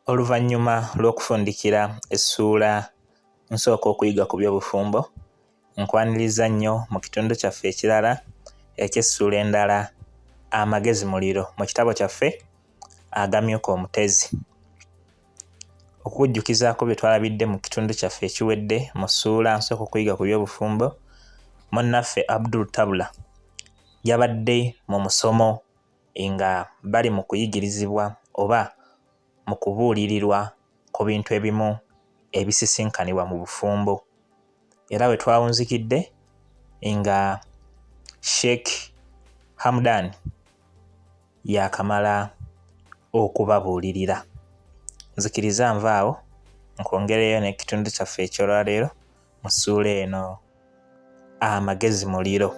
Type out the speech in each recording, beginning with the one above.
Oluvannyuma lw'okufundikira essuula Nsooka okuyiga ku by'obufumbo, nkwaniriza nnyo mu kitundu kyaffe ekirala eky'essuula endala Amagezi Muliro mu kitabo kyaffe Agamyuka Omutezi. Okukujjukizaako bye twalabidde mu kitundu kyaffe ekiwedde mu ssuula Nsooka okuyiga ku by'obufumbo, munnaffe Abdul Tabula yabadde mu musomo nga bali mu kuyigirizibwa oba mu kubuulirirwa ku bintu ebimu ebisisinkanibwa mu bufumbo. Era we twawunzikidde nga Sheikh Hamdan yaakamala okubabuulirira. Nzikiriza nvaawo nkwongereyo n'ekitundu kyaffe eky'olwaleero mu ssuula eno Amagezi Muliro.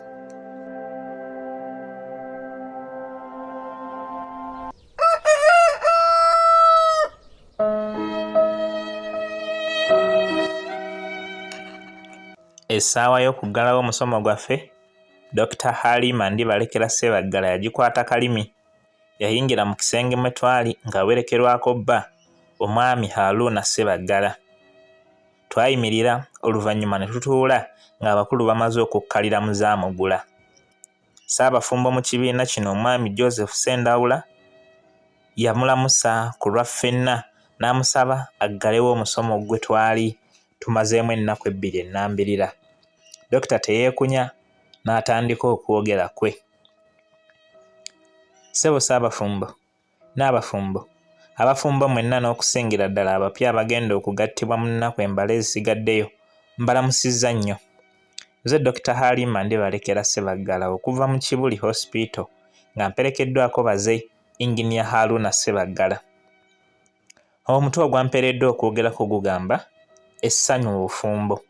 Essaawa y'okuggalawo omusomo gwaffe, Dokita Halima Ndibalekera Ssebaggala yagikwata kalimi. Yayingira mu kisenge mwe twali ng'awerekerwako bba, Omwami Haruna Ssebaggala. Twayimirira, oluvannyuma ne tutuula ng'abakulu bamaze okukkalira mu zaamugula. Ssaabafumbo mu kibiina kino Omwami Joseph Ssendawula yamulamusa ku lwa ffenna n'amusaba aggalewo omusomo gwe twali tumazeemu ennaku ebbiri ennambirira. Dokita teyeekunya n'atandika okwogera kwe. Ssebo Ssaabafumbo n'abafumbo, abafumbo mwenna n'okusingira ddala abapya abagenda okugattibwa mu nnaku embale ezisigaddeyo, mbalamusizza nnyo. Nze Dokita Halima Ndibalekera Ssebaggala okuva mu Kibuli Hospital nga mperekeddwako baze Engineer Haruna Ssebaggala. Omutwe ogwampeereddwa okwogerako gugamba Essanyu mu bufumbo.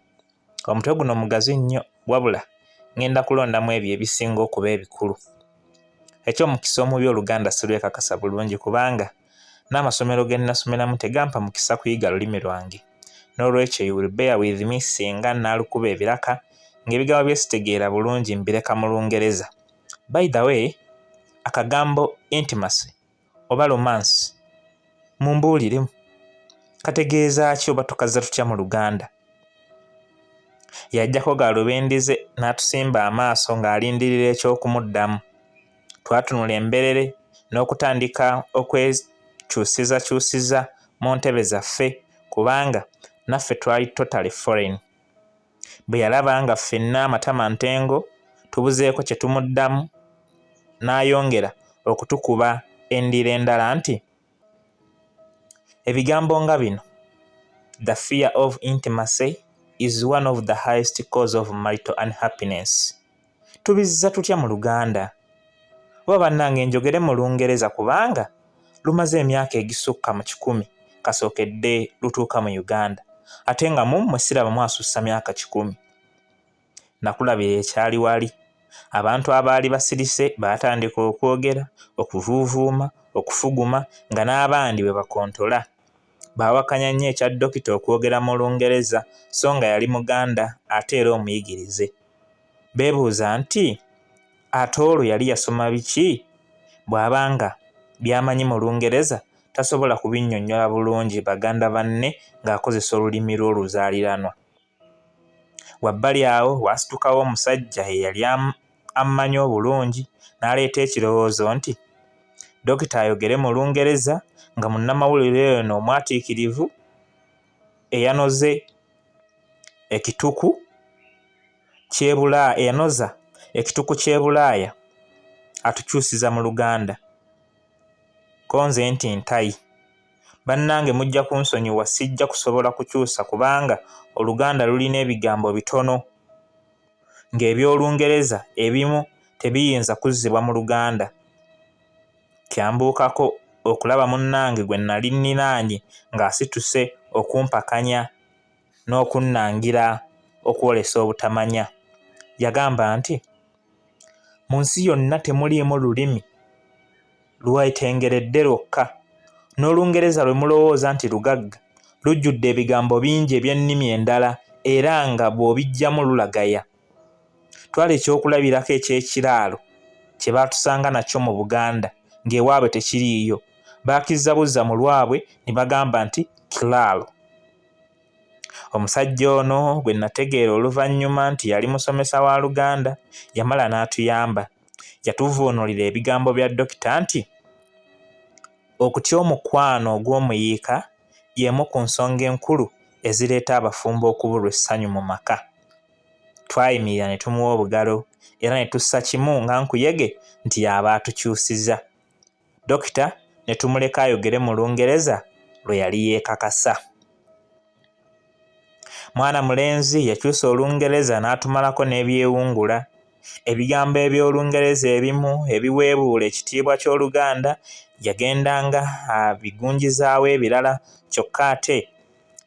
Omutwe guno mugazi nnyo wabula ngenda kulondamu ebyo ebisinga okuba ebikulu. Eky'omukisa omubi Oluganda sirwekakasa bulungi kubanga n'amasomero ge nnasomeramu tegampa mukisa kuyiga lulimi lwange. N'olwekyo you will bear with me singa nnaalukuba ebiraka ng'ebigambo bye sitegeera bulungi mbireka mu Lungereza. By the way, akagambo intimacy oba romance mumbuuliremu kategeeza ki oba tukazza tutya mu Luganda? Yaggyako gaalubindi ze n'atusimba amaaso ng'alindirira eky'okumuddamu. Twatunula emberere n'okutandika okwekyusizakyusiza mu ntebe zaffe kubanga naffe twali totally foreign. Bwe yalaba nga ffenna amatama ntengo tubuzeeko kye tumuddamu n'ayongera okutukuba endira endala nti, Ebigambo nga bino, The fear of intimacy is one of the highest cause of marital unhappiness. Tubizza tutya mu Luganda? Oba bannange njogere mu Lungereza kubanga lumaze emyaka egisukka mu kikumi kasookedde lutuuka mu Uganda ate nga mu mmwe sirabamu asussa myaka kikumi. Nakulabira ekyali wali. Abantu abaali basirise baatandika okwogera, okuvuuvuuma, okufuguma nga n'abandi bwe bakontola. Baawakanya nnyo ekya Dokita okwogera mu Lungereza so nga yali Muganda ate era omuyigirize. Beebuuza nti ate olwo yali yasoma biki bw'aba nga by'amanyi mu Lungereza tasobola kubinnyonnyola bulungi Baganda banne ng'akozesa olulimi lwe oluzaaliranwa. Wabbali awo waasitukawo omusajja eyali ammanyi obulungi n'aleeta ekirowoozo nti Dokita ayogere mu Lungereza nga munnamawulire ono omwatiikirivu eyanoze ekituku eyanoza ekituku ky'e Bulaaya atukyusiza mu Luganda. Ko nze nti ntayi. Bannange mujja kunsonyiwa sijja kusobola kukyusa kubanga Oluganda lulina ebigambo bitono ng'eby'Olungereza ebimu tebiyinza kuzzibwa mu Luganda. Kyambuukako okulaba munnange gwe nnali nninaanye ng'asituse okumpakanya n'okunnangira okwolesa obutamanya. Yagamba nti, Mu nsi yonna temuliimu lulimi lwetengeredde lwokka. N'Olungereza lwe mulowooza nti lugagga, lujjudde ebigambo bingi eby'ennimi endala era nga bw'obiggyamu lulagaya. Twala ekyokulabirako eky'ekiraalo kye baatusanga nakyo mu Buganda ng'ewaabwe tekiriiyo. Baakizza buzza mu lwabwe ne bagamba nti Kilaalo. Omusajja ono gwe nategeera oluvannyuma nti yali musomesa wa Luganda yamala n'atuyamba. Yatuvvuunulira ebigambo bya dokita nti okutya omukwano ogw'omuyiika y'emu ku nsonga enkulu ezireeta abafumbo okubulwa essanyu mu maka. Twayimirira ne tumuwa obugalo era ne tussa kimu nga nkuyege nti y'aba atukyusiza. Dokita ne tumuleka ayogere mu Lungereza lwe yali yeekakasa. Mwana mulenzi yakyusa Olungereza n'atumalako n'ebyewungula. Ebigambo eby'Olungereza ebimu ebiweebuula ekitiibwa ky'Oluganda yagendanga abigunjizaawo ebirala kyokka ate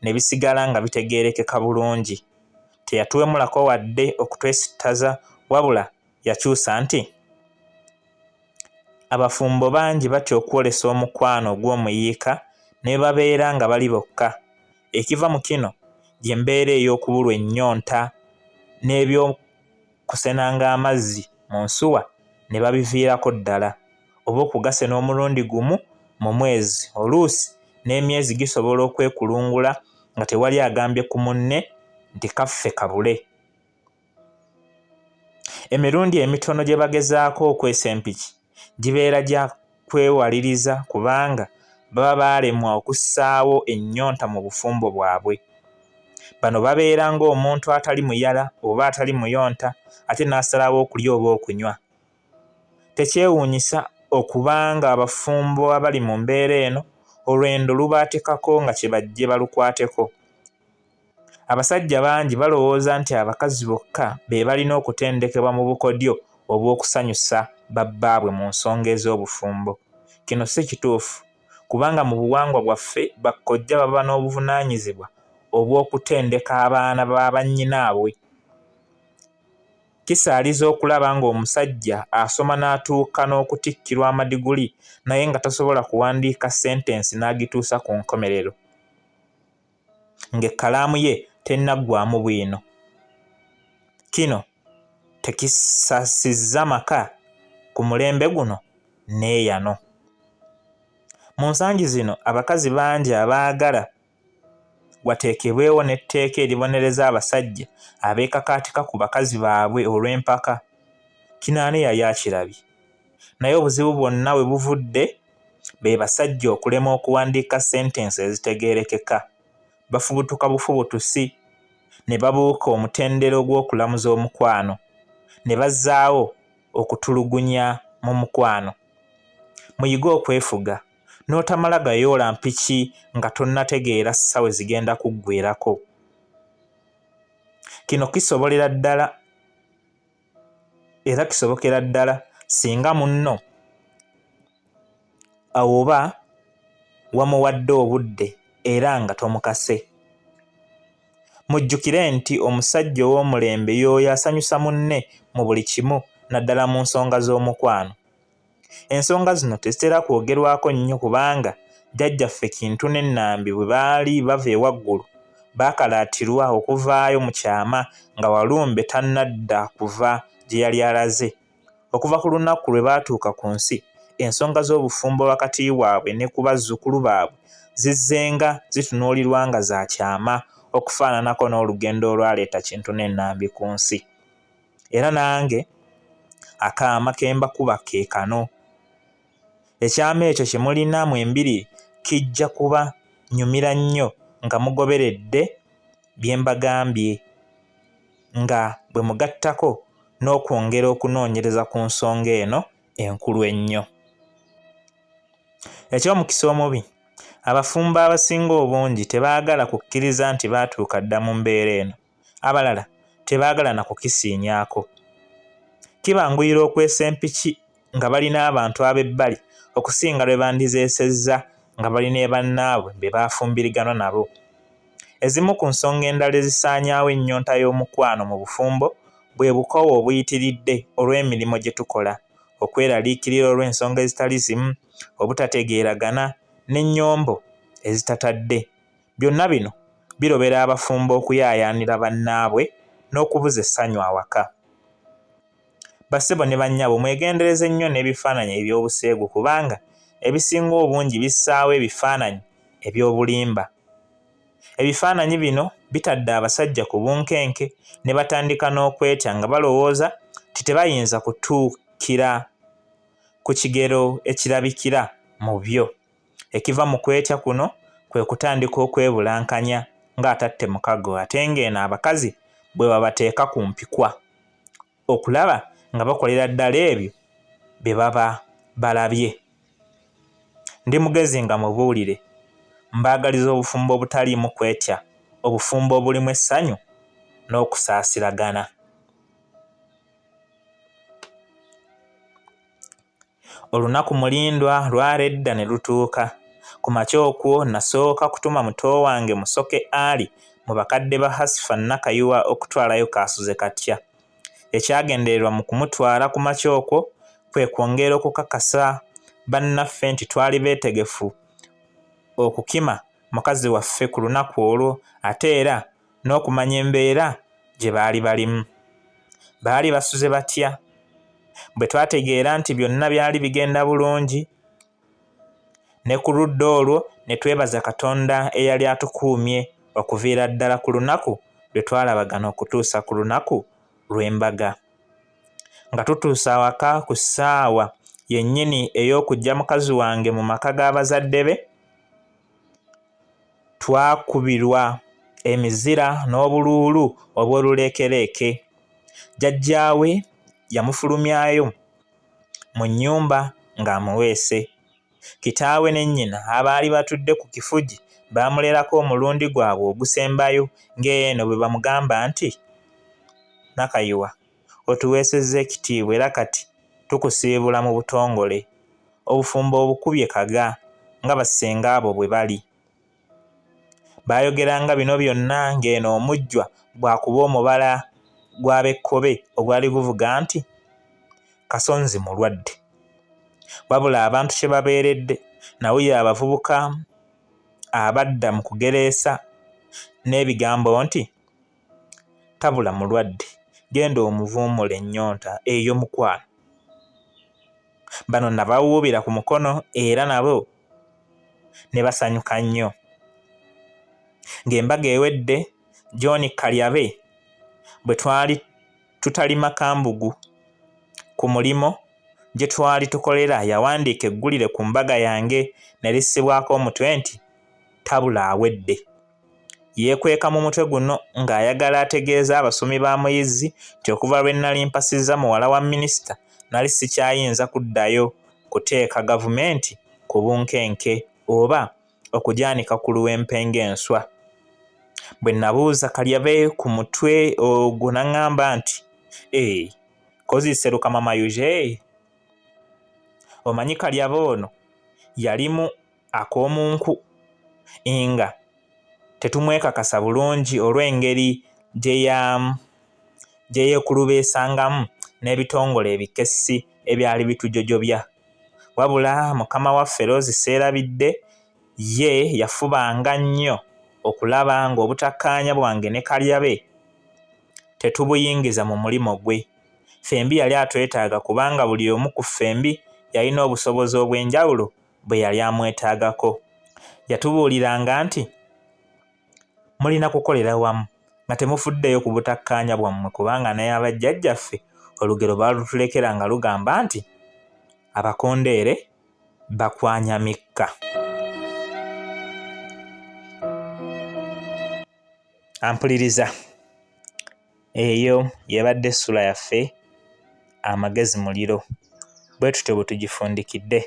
ne bisigala nga bitegeerekeka bulungi. Teyatuwemulako wadde okutwesittaza wabula yakyusa nti Abafumbo bangi batya okwolesa omukwano ogw'omuyiika ne bwe babeera nga bali bokka. Ekiva mu kino y'embeera ey'okubulwa ennyonta n'eby'okusenanga amazzi mu nsuwa ne babiviirako ddala oba okugasena omulundi gumu mu mwezi oluusi n'emyezi gisobola okwekulungula nga tewali agambye ku munne nti kaffe kabule. Emirundi emitono gye bagezaako okwesa empiki gibeera gya kwewaliriza kubanga baba baalemwa okussaawo ennyonta mu bufumbo bwabwe. Bano babeera ng'omuntu atali muyala oba atali muyonta ate n'asalawo okulya oba okunywa. Tekyewuunyisa okuba ng'abafumbo abali mu mbeera eno olwendo lubaatikako nga kye bajje balukwateko. Abasajja bangi balowooza nti abakazi bokka be balina okutendekebwa mu bukodyo obw'okusanyusa babbaabwe mu nsonga ez'obufumbo. Kino si kituufu kubanga mu buwangwa bwaffe bakkojja baba n'obuvunaanyizibwa obw'okutendeka abaana ba bannyinaabwe. Kisaaliza okulaba ng'omusajja asoma n'atuuka n'okutikkirwa amadiguli naye nga tasobola kuwandiika sentensi n'agituusa ku nkomerero. ng'ekkalaamu ye tennaggwaamu bwino. Kino tekisasizza maka ku mulembe guno n'eyano. Mu nsangi zino abakazi bangi abaagala wateekebwewo n'etteeka eribonereza abasajja abeekakaatika ku bakazi baabwe olw'empaka. Kino ani yali akirabye? Naye obuzibu bwonna we buvudde be basajja okulemwa okuwandiika sentensi ezitegeerekeka. Bafubutuka bufubutusi ne babuuka omutendera ogw'okulamuza omukwano ne bazzaawo okutulugunya mu mukwano. Muyige okwefuga n'otamala gayoola mpiki nga tonnategeera ssa we zigenda kuggweerako. Kino kisobolera ddala era kisobokera ddala singa munno oba wamuwadde obudde era nga tomukase. Mujjukire nti omusajja ow'omulembe y'oyo asanyusa munne mu buli kimu naddala mu nsonga z'omukwano. Ensonga zino tezitera kwogerwako nnyo kubanga jjajjaffe Kintu ne Nnambi bwe baali bava e Waggulu baakalaatirwa okuvaayo mu kyama nga Walumbe tannadda kuva gye yali alaze. Okuva ku lunaku lwe baatuuka ku nsi, ensonga z'obufumbo wakati waabwe ne ku bazzukulu baabwe zizzenga zitunuulirwa nga za kyama okufaananako n'olugendo olwaleeta Kintu ne Nnambi ku nsi. Era nange akaama ke mbakuba ke kano. Ekyama ekyo kye mulina mwembiriri kijja kubanyumira nnyo nga mugoberedde bye mbagambye nga bwe mugattako n'okwongera okunoonyereza ku nsonga eno enkulu ennyo. Eky'omukisa omubi, abafumbo abasinga obungi tebaagala kukkiriza nti baatuuka dda mu mbeera eno. Abalala tebaagala na kukisiinyaako. Kibanguyira okwesa empiki nga bali n'abantu ab'ebbali okusinga lwe bandizeesezza nga bali ne bannaabwe be bafumbiriganwa nabo. Ezimu ku nsonga endala ezisaanyaawo ennyonta y'omukwano mu bufumbo bwe bukoowu obuyitiridde olw'emirimu gye tukola, okweraliikirira olw'ensonga ezitali zimu, obutategeeragana n'ennyombo ezitatadde. Byonna bino birobera abafumbo okuyaayaanira bannaabwe n'okubuza essanyu awaka. Bassebo ne bannyabo mwegendereze nnyo n'ebifaananyi eby'obuseegu kubanga ebisinga obungi bissaawo ebifaananyi eby'obulimba. Ebifaananyi bino bitadde abasajja ku bunkenke ne batandika n'okwetya nga balowooza nti tebayinza kutuukira ku kigero ekirabikira mu byo. Ekiva mu kwetya kuno kwe kutandika okwebulankanya ng'atatte mukago ate ng'eno abakazi bwe babateeka ku mpikwa okulaba nga bakolera ddala ebyo bye baba balabye. Ndi mugezi nga mubuulire, mbaagaliza obufumbo obutaliimu kwetya, obufumbo obulimu essanyu n'okusaasiragana. Olunaku mulindwa lwali edda ne lutuuka. Ku makya okwo nasooka kutuma muto wange Musoke Ali mu bakadde ba Hasifa Nakayiwa okutwalayo kaasuze katya. Ekyagendererwa mu kumutwala ku makya okwo kwe kwongera okukakasa bannaffe nti twali beetegefu okukima mukazi waffe ku lunaku olwo ate era n'okumanya embeera gye baali balimu. Baali basuze batya? Bwe twategeera nti byonna byali bigenda bulungi, ne ku ludda olwo ne twebaza Katonda eyali atukuumye okuviira ddala ku lunaku lwe twalabagana okutuusa ku lunaku lw'embaga. Nga tutuuse awaka ku ssaawa yennyini ey'okuggya mukazi wange mu maka g'abazadde be, Twakubirwa emizira n'obuluulu obw'oluleekereeke. Jjajjaawe yamufulumyayo mu nnyumba ng'amuweese. Kitaawe ne nnyina abaali batudde ku kifugi baamulerako omulundi gwabwe ogusembayo ng'eno bwe bamugamba nti, Nakayiwa, otuweesezza ekitiibwa era kati tukusiibula mu butongole. Obufumbo obukubye kaga nga bassenga bo bwe bali. Baayogeranga bino byonna ng'eno omujjwa bw'akuba omubala gw'ab'Ekkobe ogwali guvuga nti, Kasonzi mulwadde. Wabula abantu kye babeeredde nawulira abavubuka abadda mu kugereesa n'ebigambo nti, Tabula mulwadde, genda omuvuumule ennyonta eyo mukwano. Bano nabawuubira ku mukono era nabo ne basanyuka nnyo. Ng'embaga ewedde, John Kalyabe bwe twali tutalima kambugu ku mulimo gye twali tukolera yawandiika eggulire ku mbaga yange ne lissibwako omutwe nti Tabula awedde. Yeekweka mu mutwe guno ng'ayagala ategeeze abasomi ba Muyizzi nti okuva lwe nnali mpasizza muwala wa minisita nali sikyayinza kuddayo kuteeka gavumenti ku bunkenke oba okugyanika ku luwempe ng'enswa. Bwe nabuuza Kalyabe ku mutwe ogwo n'aŋŋamba nti, Ee, koziise Lukama Mayuje? Omanyi Kalyabe ono yalimu ak'omu nku nga tetumwekakasa bulungi olw'engeri gye yeekulubeesangamu n'ebitongole ebikessi ebyali bitujojobya. Wabula mukama waffe Rose Sseerabidde ye yafubanga nnyo okulaba ng'obutakkaanya bwange ne Kalyabe tetubuyingiza mu mulimu gwe. Ffembi yali atwetaaga kubanga buli omu ku ffembi yalina obusobozi obw'enjawulo bwe yali amwetaagako. Yatubuuliranga nti, Mulina kukolera wamu nga temufuddeeyo ku butakkaanya bwammwe kubanga ne bajjajjaffe olugero baalutulekera nga lugamba nti, Abakondeere bakwanya mikka. Ampuliriza. Eyo y'ebadde essula yaffe Amagezi Muliro. Bwe tutyo bwe tugifundikidde.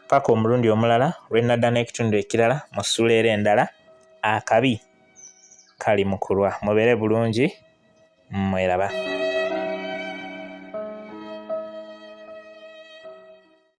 Paka omulundi omulala lwe nnadda n'ekitundu ekirala mu ssula era endala, akabi kali mu kulwa. Mubeere bulungi, mweraba.